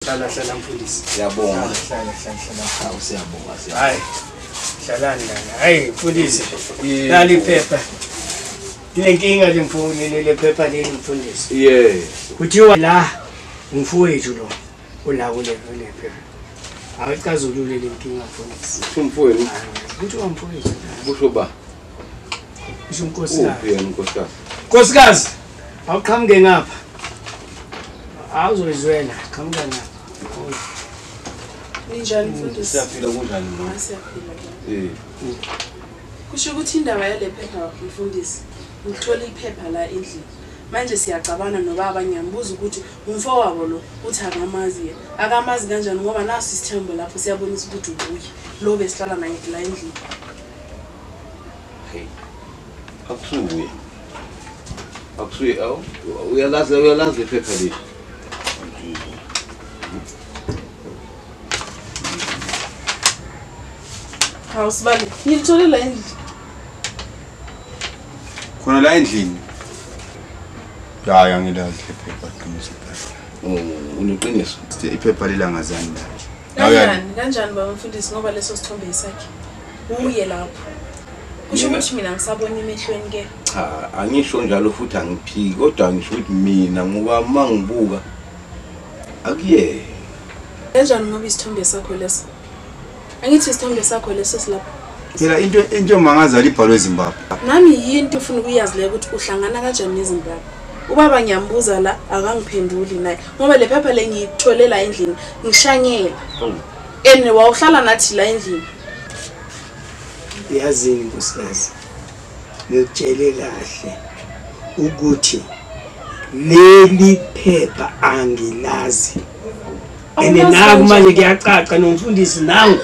Hlala hlala mfundisi. Siyabonga. Hlala hlala hlala. Awu siyabonga siyabonga. Hayi. Hlalani lana. Hayi mfundisi. Nali iphepha. Inenkinga le mfuni leli phepha leli mfundisi. Yes. Kuthiwa la umfowethu lo ula kule phepha. Awucazulule le nkinga mfundisi. Umfowenu Kuthiwa umfowethu. kusho ba Kusho unkosikazi. uphi yena unkosikazi? Nkosikazi, awuqhamuke ngapha. Awuzoyizwela, qhamuka ngapha. Ninjani mfundisi? Siyaphila kunjani mama? Ah, siyaphila baba. Eh. Kusho ukuthi indaba yale phepha mfundisi, ngithola iphepha la endlini. Manje siyacabana nobaba ngiyambuza ukuthi umfowabo lo uthi akamazi yena. Akamazi kanjani ngoba naso isithembo lapho siyabonisa ukuthi ubuye. Lo besihlala naye la endlini. Hey. Akusuye. Akusuye awu uyalazi uyalazi iphepha leli. Hawu sibali, ngilithole la endlini. Khona la endlini. Hayi angilazi iphepha qiniso iphepha. Oh, uneqiniso. Iphepha lelangazani la. Kanjani? Kanjani baba mfundisi ngoba leso sithombe isakhe. Uye lapho. Kusho ukuthi mina ngisabona emehlweni ke. Cha, angisho njalo futhi angiphiki kodwa ngisho ukuthi mina ngoba mangibuka akuye. Kanjani ngoba isithombe sakho leso? Angithi isithombe sakho leso silapho. Phela into emangaza libhalwe eZimbabwe. Nami yinto ufuna ukuyazi le ukuthi uhlangana kanjani neZimbabwe. Ubaba ngiyambuza la akangiphenduli naye ngoba le phepha le ngiyithole la endlini ngishanyela. Ene wawuhlala nathi la endlini. Yazini nkosikazi. Ngikutshele kahle ukuthi leli phepha angilazi. Ene naku manje kuyacaca nomfundisi nangu.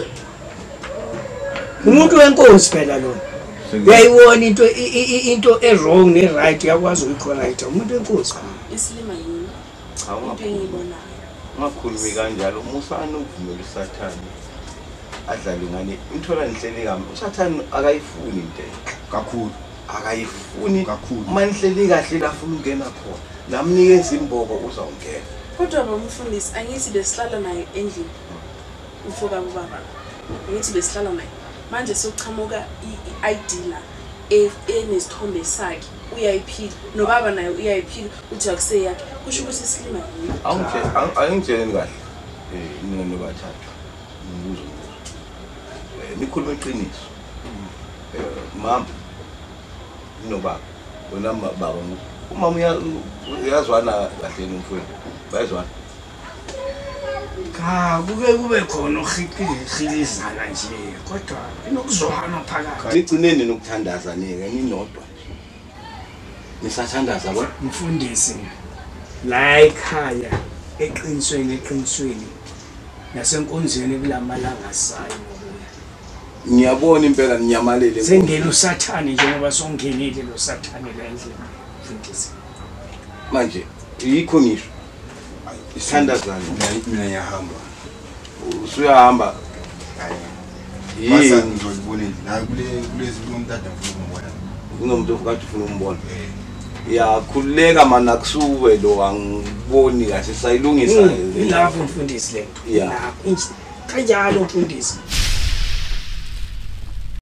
Umuntu wenkosi phela lona. Uyayibona into e-wrong ne-right uyakwazi ukuyicorrect. Umuntu wenkosi. Isilima yini? Cha, Into engiyibonayo. ungakhulumi kanjalo musani ukuvumela uSathane adlale ngane. Imthola nihleli kabi. uSathane akayifuni into enhle. Kakhulu. Akayifuni Kakhulu. Uma nihleli kahle la afuna ukungena khona. Namnikeza imboko uzawungena. Kodwa baba mfundisi angithi besihlala naye endlini. Umfoka ubaba. Angithi besihlala naye. Manje sokuchamuka i-ID la enesithombe sakhe uyayiphika nobaba naye uyayiphika uthi akuseyakhe kusho ukuthi isilima yini. Awungitsheleni kahle. Nina nobathathu. Ngibuza umbuzo. Nikhuluma iqiniso. Mama nobaba. Wena baba umama uyazwana kahle nomfowenu. Bayazwana. Cha, kuke kube khona uhilizana nje kodwa inokuzwana phakathi. Nigcineni nokuthandaza nike ninodwa nje. Nisathandaza bo? Mfundisi la ekhaya eqinisweni nasenkonzweni kulamalanga sayo ngokuya. Ngiyabona impela ninyamalele. Sengena uSathane njengoba songenile lo Sathane la endlini mfundisi. Manje yikho ngisho. Isithandazana. Mina ngiyahamba. Usuyahamba. Hayi. Masa ngizolibona endlini. Hayi kulezi kunomtata ngifuna ukumbona. Kunomuntu okade ufuna ukumbona. Yakhululeka mana kusuwe lo angiboni kahle sayilungisa. Ilapho mfundisi lento. Yeah. Lapho. Kanjalo mfundisi.